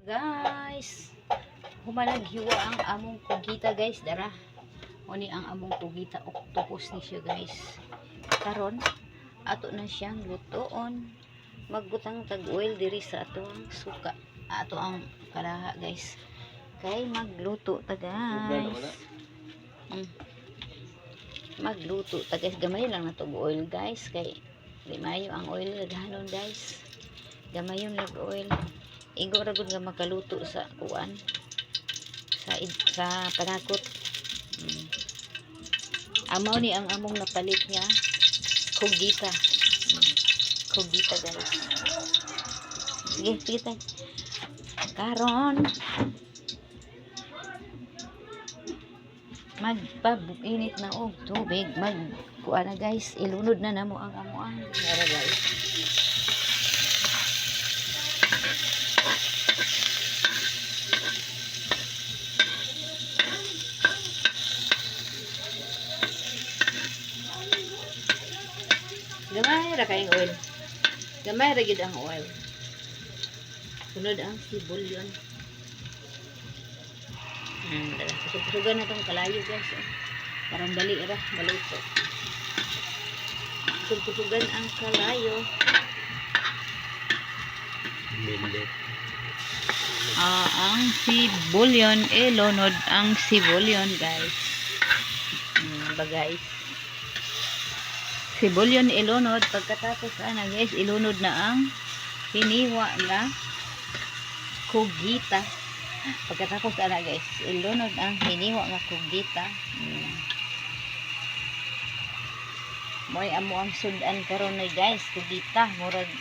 Guys, human naghiwa ang among kugita, guys, dara. Uni ang among kugita, octopus ni siya, guys. Karon ato na siyang lutoon. Magbutang tag oil diri sa ato ang suka. Ato ang kalaha, guys. Kay magluto ta, guys. Magluto ta, guys, gamay lang na tog oil, guys, kay di maayo ang oil daghanon, guys. Gamayon lang oil. Igo ra gud nga makaluto sa kuan sa panakot. Amaw ni ang among napalit nga kugita. Kugita, guys. Sige, sige tay. Karon magpainit na og tubig, mag kuan na, guys, ilunod na namo ang amuan. Tara, guys. Gamay ra kayong oil. Gamay ra gyud ang oil. Sunod ang sibulyon. Dala. Kusog-kusogan na tong kalayo, guys. Eh. Parang dali ra maluto. Kusog-kusogan ang kalayo. Millet. Ah, ang sibulyon, ilunod ang sibulyon, guys. Ba, guys? Sibulyon ilunod. Pagkatapos ana, guys, ilunod na ang hiniwa na kugita. Pagkatapos ana, guys, ilunod ang hiniwa nga kugita. Mo'y amo ang sudan karon na, guys, kugita. Murag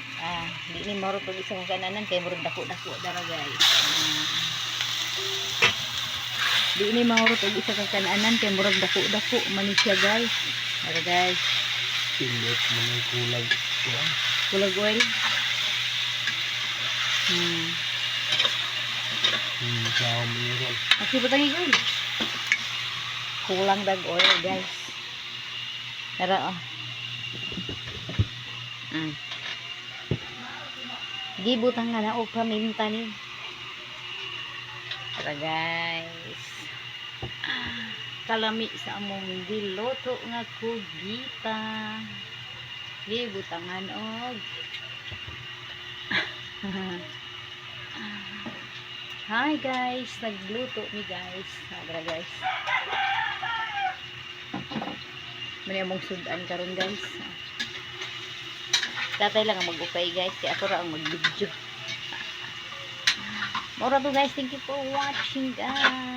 di ni murag pag isa ka kananan kay murag dako-dako dara, guys. Di ni mahurot og isa ka kananan kay murag dako-dako man ni siya, guys. Dara, guys. Millet mo ng kulag. Kuan. Kulag oil. Sao mo yun. Kasi butang oil. Kulang dag oil, guys. Tara oh. Gibutang nga na og paminta ni. Tara, guys. Ah, kalami sa among giluto nga kugita. Gibutangan og. Hi guys, nagluto mi, guys. Tara, guys. Mani among sudan karon, guys. Tatay lang ang mag-ukay, guys, kay ako ra ang mag-video. Mura to, guys. Thank you for watching, guys.